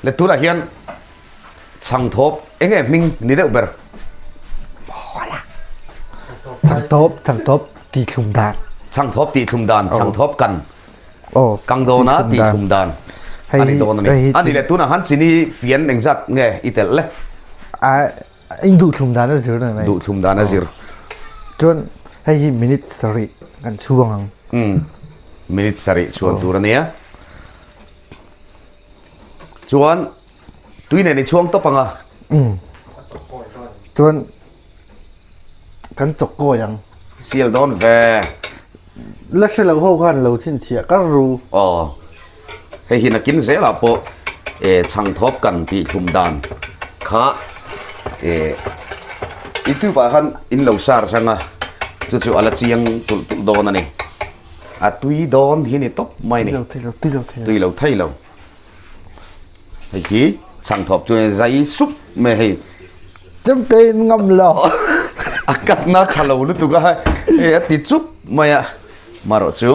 Le tunah hian chhangthawp eng nge hming ni deuh ber? Chhangthawp, chhangthawp tihthlum dan. Chhangthawp tihthlum dan, chhangthawp kan. Kang dawna tihthlum dan a ni dawn a ni. A ni le tunah khan chini fian engzat nge i telh le? A in duhthlum dan a zir mai. Duhthlum dan a zir. Chuan hei hi minute sarih kan chhuang ang. Minute sarih chhuan tur a nia. Chuan tui nen i chhuang tawp ang a. Chuan kan chawk kawi ang. Sial dawn ve. La hre lo ho khan lo chhinchhiah kar ru. Aw. Hei hi nakin zelah pawh eh chhangthawp kan tih thlum dan kha eh youtube ah khan in lo search anga chu chu a la chiang tulh tulh dawn a ni. A tui dawn hi ni tawp mai ni. Tui lo thei lo, tui lo thei lo. Tui lo thei lo. Hei hi chhangthawp chu zai sup mai hei. Chemte in ngam lo. A katna tha lo lutuk a hei a ti chup mai a. Marawh chu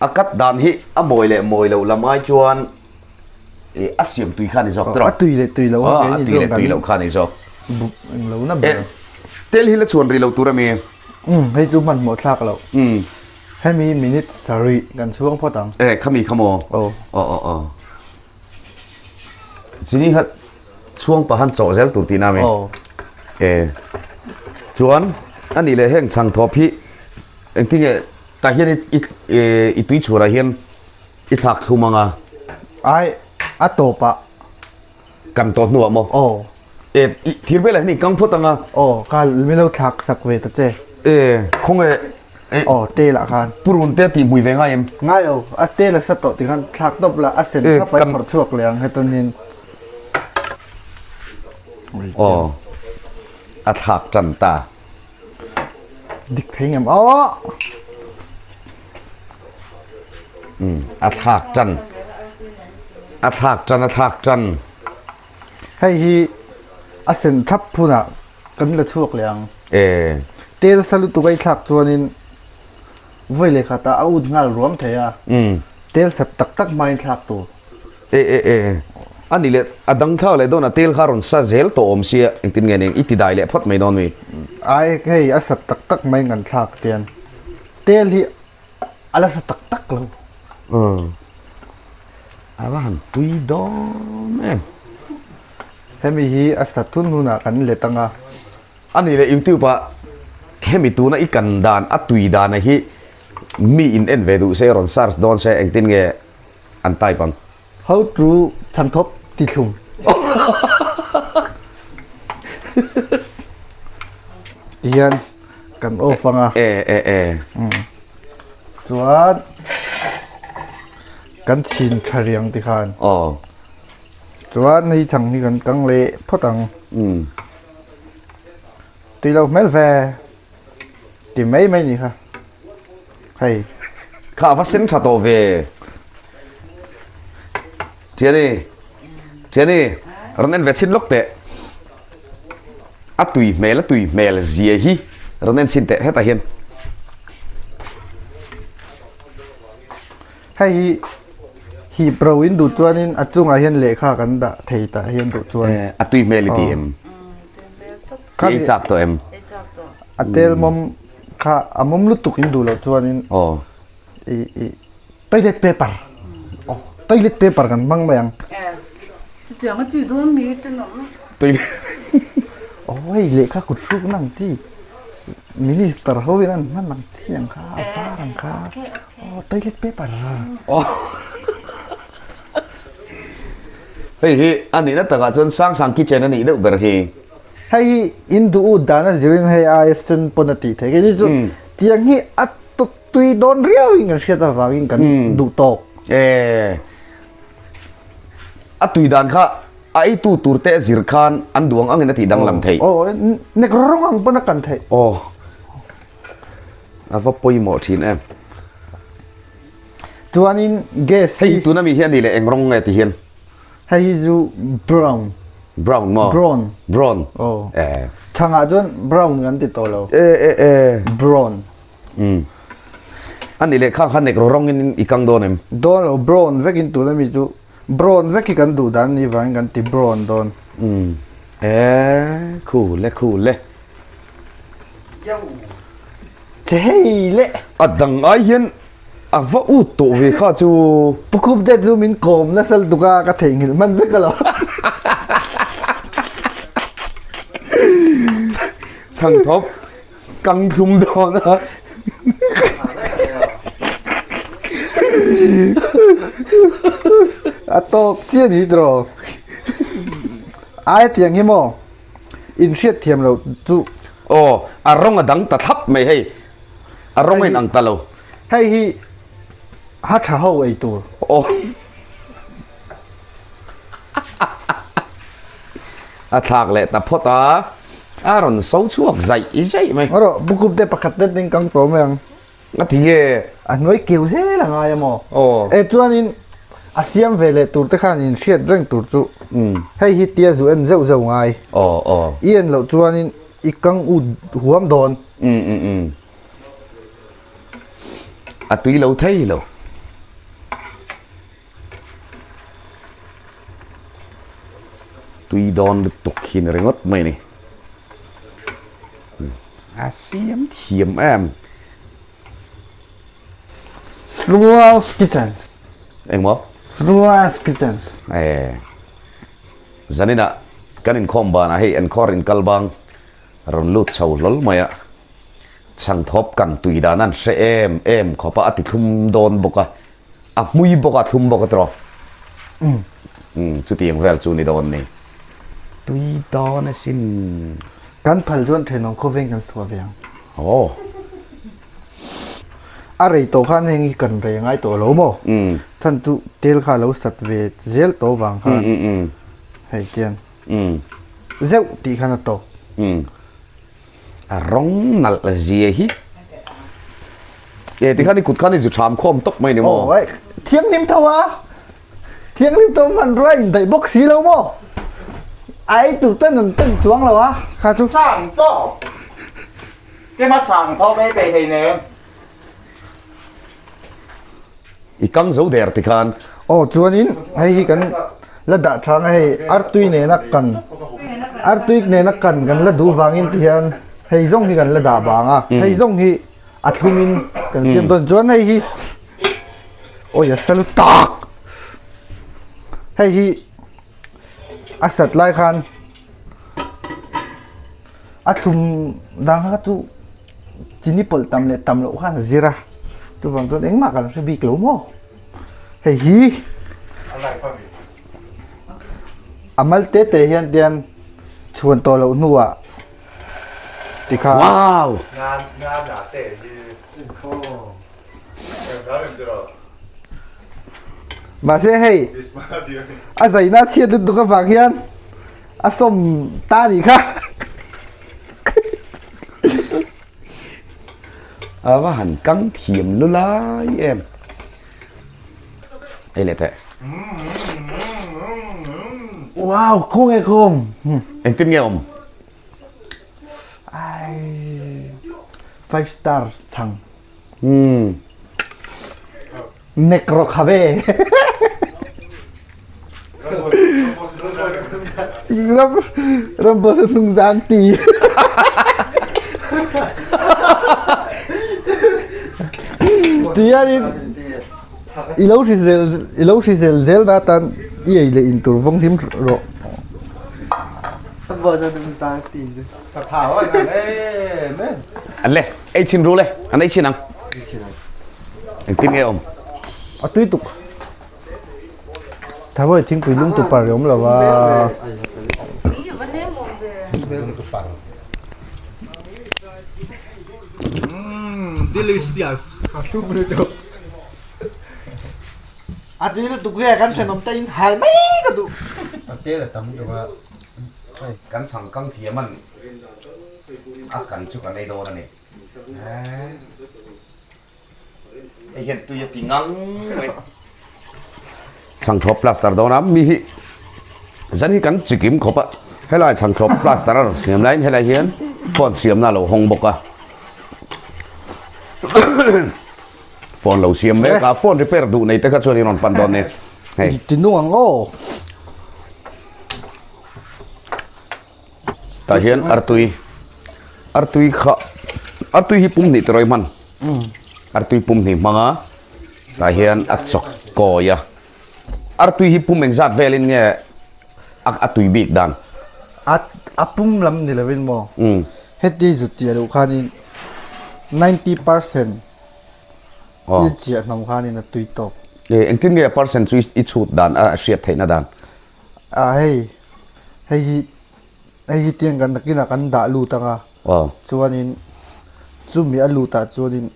a kat dan hi a mawi leh mawi lo lam ai chuan a siam tui kha a ni zawk tiraw? A tui leh tui lo a tui leh tui lo kha a ni zawk. Buk eng lo na ber. Tel hi la chhuan rih lo tur a mi? Umm hei chu hmanhmawh thlak loh. Hemi minute sarih kan chhuang phawt ang. E khami kha maw? Aw. Aw aw aw. Chini kha chhuang pahan chawh zel tur tihna mi? Aw. E chuan a nih leh heng chhang thawp hi engtin nge tah hian i i i tui chhuarah hian i thlak thlum ang a? Ai a tawpah. Kan tawh hnuah maw? Aw. E, i thir velah hian i kang phawt ang a. Aw, ka min lo thlak sak ve ta che. E, khawnge e. Aw, tel ah khan. Purun te tih hmui ve ngai em? Ngai lo, a tel a sa tawh tikhan thlak tawp la, a sen sap a i phawrh chhuak leh ang hetan hian. Aw, a thlak tan ta. Dik thei ngem aw. Um, a thlak tan. A thlak tan, a thlak tan. Hei hi a sen thap phunah kan la chhuak leh ang. E. Tel sa lutuk a i thlak chuanin vawi leh khatah a ut nghal ruam thei a. Um. Tel sat tak tak hmain thlak tur. E e e. A ni leh a dang thlak leh dawn a tel kha rawn sa zel tawh awm sia engtin nge ning i ti dai leh phawt mai dawn mi. Ai hei a sat tak tak mai ngan thlak tian tel hi a la sa tak tak lo. Umm a va han tui dawn em. Hemi hi a sat thun hunah kan let ang a. A ni leh youtube ah hemi tuna i kan dan a tui dan a hi mi in en ve duh se rawn search dawn se engtin nge an type ang. How to chhangthawp ti thlum. Tihian kan off anga. E e e. Chuan kan chhin tha riang ti khan. Aw. Chuan hei chhang hi kan kang leh phawt ang. Um. Tui lo hmel ve. Ti mai mai ni kha. Hei. Kha va sen tha tawh ve. Thiani. Thiani. Rawn en ve chhin lawk teh. A tui hmel a tui hmel zia hi rawn en chhin teh hetah hian. Hei hi hip ro in duh chuanin a chungah hian lehkha kan dah thei tah hian duh chuan. A tui hmel i ti em? I ei chak tawh em? A tel mawm kha a mawm lutuk in duh loh chuanin Aw. I i toilet paper aw toilet paper kan hmang mai ang. Chutiang a chi dawn mi te nawm. Toilet Aw hei lehkha kut hruk na ang chi minister ho in an hman ang chi ang kha a var ang kha aw toilet paper. Aw. Hei hi a nihna takah chuan Sangsang kitchen a nih deuh ber hi. Hei hi in duh ut dan a zirin hei aia sen pawn a tih theih. Keini chu tiang hi a tui dawn riau in kan hriat avangin kan duh tawk. E a tui dan kha a eitu tur te a zir khan an duh ang angin a tih danglam theih. Aw nek rawng ang pawn a kan theih. Aw a va pawimawh thin em. Chuanin gas hi. Hei tuna mi hi a ni leh eng rawng nge ti hian. Hei hi chu brown. Brown maw? Brown. Brown. Aw. Eh. Chhangah chuan brown kan ti tawh lo. E e e. Brown. Um. A ni leh khang kha nek rawng in i kang dawn em? Dawn lo, brown vekin tuna mi chu. Brown vek hi kan duh dan ni vangin kan ti brown dawn. Umm e khu le khu le. Che hei le. A dang ai hian a va ut tawh ve kha chu. Pu Khup te chu min kawm nasa lutuk a ka theihnghilh hman vek alo. Chhangthawp kang thlum dawn a. A tawk chiah ni tiraw. Ai tiang hi maw in hriat thiam loh chu. Aw a rawng a dang ta thlap mai hei. A rawng a inang ta lo. Hei hi ha tha ho ei tur. Aw. A thlak leh ta phawt a. A rawn so chhuak zaih zaih mai. Rawh, bukup te pakhat te ding kang tawh mai ang. A ti nge? A hnuai keu zel a ngai a maw? Aw. E chuanin a siam ve leh tur te khan in hriat reng tur chu hei hi tia zu en zeuh zeuh ngai. Aw aw. I en loh chuanin i kang ut huam dawn. Um um um. A tui lo thei lo. Tui dawn lutuk hi ni ringawt mai a ni. A siam thiam em. Slua's Kitchens. Engmaw? Slua's Kitchens. E. Zaninah kan inkhawm banah hei enkhawr inkal bang rawn lut chho hlawl mai a. Chhangthawp kan tui dan an hre em em khawp a, a ti thlum dawn bawk a. A hmui bawk a thlum bawk a tawh. Umm chutiang vel chu ni dawn ni. Tui dawn asin. Kan phal chuan thenawm khawveng kan suah ve ang. Aw. A rei tawh khan heng hi kan rei ngai tawh lo maw? Chhan chu tel kha lo sat ve zel tawh vang khan hei tiang zeuh tih khan a tawk. A rawng nalh zia hi. E tikhan i kut khan i zu tham khawm tawp mai ni maw? Aw, thianghlim tho a. Thianghlim tho hmanrua indaih bawk si lo maw? A ei tur ten an ten chuang lo a, kha chu. Chhang tawp. Kema chhang thawm ei peih thei nem. I kang zo der tikhan. Aw chuanin hei hi kan la dah tha ang a hei artui nena kan artui nena kan kan la duh vangin ti hian hei zawng hi kan la dah vang a hei zawng hi a thlumin kan siam dawn chuan hei hi awi a sa lutak hei hi a sat lai khan A thlum dang kha chu chini pawlh tam leh tam loh khan a zir a, chuvang chuan engmah kan hre bik lo maw? Hei hi a mal te te hian tian chhuan tawh loh hnuah tikhan Wow! Mahse hei a zaina chhiat lutuk avang hian a sawm ta nih kha. A va han kang thiam lu lai em. Hei leh teh. Wow, khawng e khawng. Engtin nge awm? Ai, five star chhang. Nek rawh kha ve. Ram ram boss hnung zang ti. Ti hianin i lo hrisel i lo hrisel zel na tan i ei leh in tur vawng hlim rawh. An le ei chin ru le an ei chin ang engtin nge awm a tui tuk thabawi thingpui lung tu par awm lo va Delicious A tui lutuk nge kan thenawm te in hal mai ka duh. A tel a tam deuh a. Kan chhangkang thiam an a kan chu kan ei dawn a ni. Hei hian tui a ti ngang mai. Chhangthawp plaster dawn a mi hi zan hi kan chikim khawp a helai chhangthawp plaster a rawn siam laiin helai hian phone siamna a lo hawng bawk a. Phone lo siam mek a, phone repair duh nei te kha chuan i rawn pan dawn nia. Hei. Ti nung ang aw. Tah hian artui artui kha artui hi pum hnih tiraw i hman artui pum hnih hmang a tah hian a chawk kawi a artui hi pum engzat velin nge a a tui bik dan a a pum lam ni lovin maw heti zut chiah loh khanin 90% i chiah hnawm khanin a tui tawk engtin nge percent chu i chhut dan a hriat theihna dan A hei, hei hi hei hi tiang kan nakinah kan dah lut ang a, chuanin chumi a lutah chuanin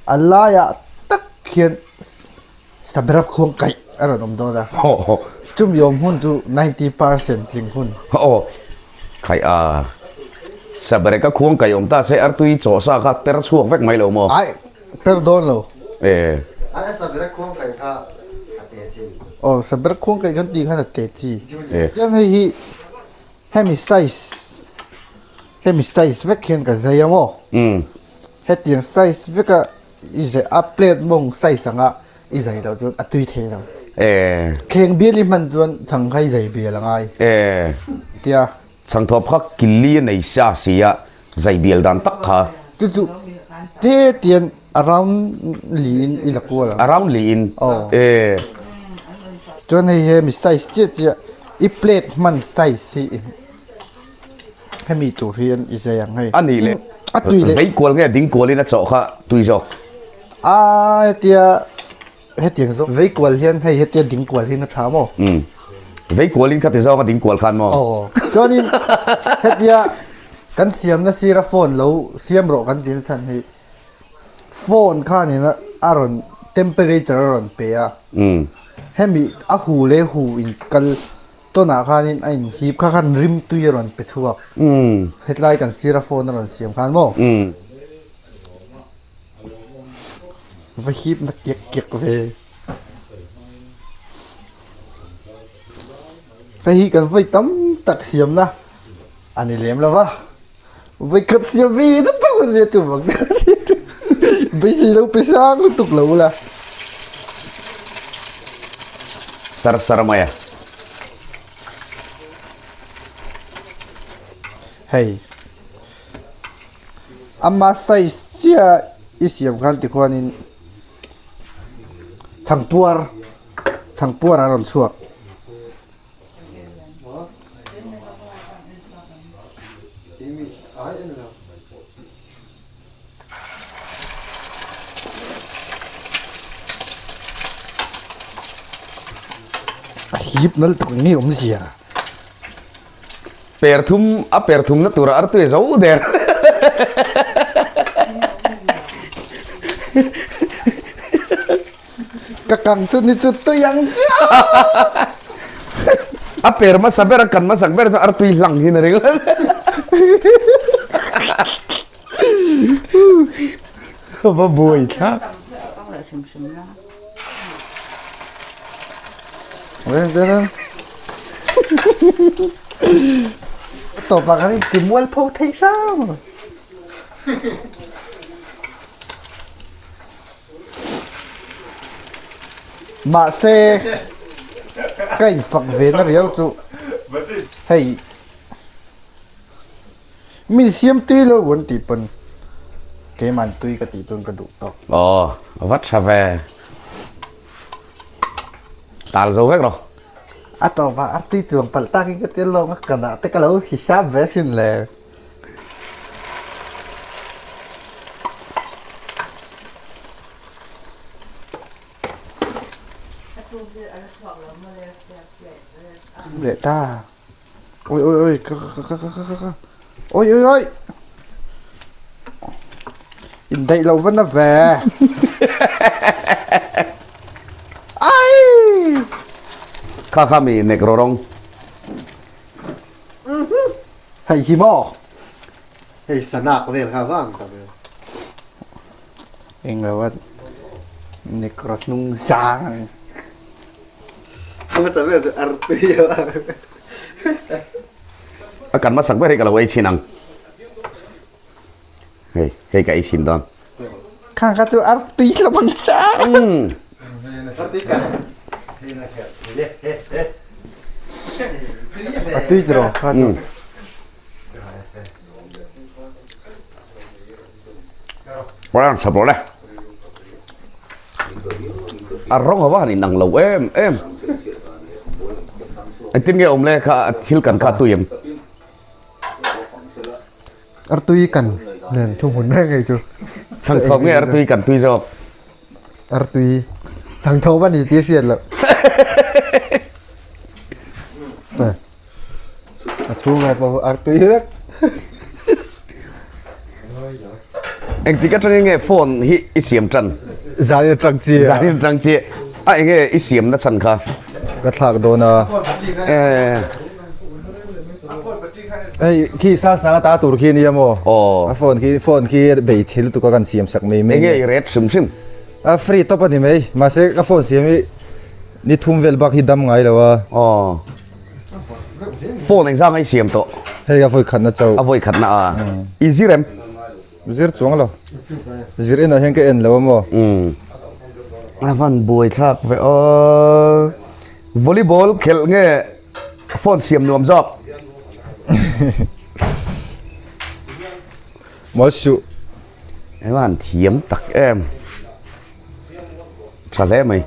a laiah tak hian saberap khuang kaih a rawn awm dawn a, chumi awm hun chu 90 percent tling hun. Aw, khaih a, sabereka khuang kaih awm ta se artui chaw sa kha per chhuak vek mai lo maw? Aih, Per dawn lo. E. An saber khuang kai kha a te chi. Aw saber khuang kai kan tih khan a te chi. E. Hian hei hi hemi size hemi size vek hian ka zai a maw. Um. Hetiang size veka i zai a plate mawng size anga i zai loh chuan a tui thei lo. E. Thleng bial i hman chuan chhang kha i zai bial a ngai. E. Tia. Chhangthawp kha killi a nei sia si a. Zai bial dan tak kha. Chu chu te tian a round li in i la kual ang. A round li in. Aw. E. Chuan hei he mi size chiah chiah i plate hman size hi i hemi tur hi an i zai ang hei. A nih leh. A tui leh. Vei kual nge ding kual in a chawh kha tui zawk. A hetia Hetiang zawng vei kual hian hei hetia ding kual hian a tha maw? Umm. Vei kualin kha ti zawng a ding kual khan maw? Aw. Chuanin hetia kan siamna sira phone lo siam rawh kan tihna chhan hi phone khanin a rawn temperature a rawn pe a. Umm. Hemi a hu leh hu in kal tawnah khanin a inhip kha khan rim tui a rawn pe chhuak. Umm. Hetlai kan sira phone a rawn siam khan maw? Umm. Va hip na kek kek ve. Hei hi kan vawi tam tak siamna a ni lem lo va, vawi khat siam ve na tho a nia chuvang beisei lo pe sang lutuk lo ula. Sar sar mai a. Hei. Ama size chiah i siam khan tikhuanin chhangpuar chhangpuar a rawn chhuak. A hip nal tuk nge awmzia. Per thum a per thumna tura artui zo der. Ka kang chu ni chu tui ang chiah. A per hmasa ber a kan hmasak ber chu artui hlang hi na ring. Va buai thlak. Tawpah khan in ti mualpho thei hram. Mahse ka infak ve na riau chu hei Mi siam tui lo an tih pawn keimah tui ka tih chuan ka duh tawk. Aw, a va tha ve. Tal zo vek rawh. A tawpah a tui chuang palh takin ka tia lawng a kanah te ka lo hisap ve asin le. Leh ta. Oi oi oi ka ka ka ka ka ka oi oi oi indaih loh va na ve ai kha kha mi nek ro rawng hei hi maw hei sanak vel kha vang ta ve Eng lo a nek rawt hnung zang. Hmasa ber chu artui a. A kan hmasak ber hi ka lo ei chhin ang. Hei, hei ka ei chhin dawn. Khang kha chu artui hlawm ang cha. Artui kan. A tui tiraw kha chu. Brown sap rawh le. A rawng a va han inang lo em em. Engtin nge awm le kha thil kan kha tui em? Artui kan nen thu hmun reng hei chu. Chhangthawp nge artui kan tui zawk? Artui chhangthawp a ni tih hriat loh. A chhungah pawh artui vek. Engtik atangin nge phone hi i siam tan? Zanin atang chi. Zanin atang chi. A enge i siam na chhan kha? Ka thlak dawn a. Eh. Hei khi sang sang ata tur khi nia maw? Aw. A phone khi phone khi bei chhe lutuk a kan siam sak mai mai. Enge i ret hrim hrim? A free top a ni mai. Mahse ka phone siam hi ni thum vel bak hi dam ngai lo a. Aw. Phone engzang a i siam tawh? Hei a vawi khatna chauh. A vawi khatna a. I zir em? Zir chuang lo. Zir inah hian ka en lo a maw? Umm. A van buai thlak ve aw. Volleyball khelh nge phone siam nuam zawk? Mawl suh. Eng an thiam tak em. Tha hle mai.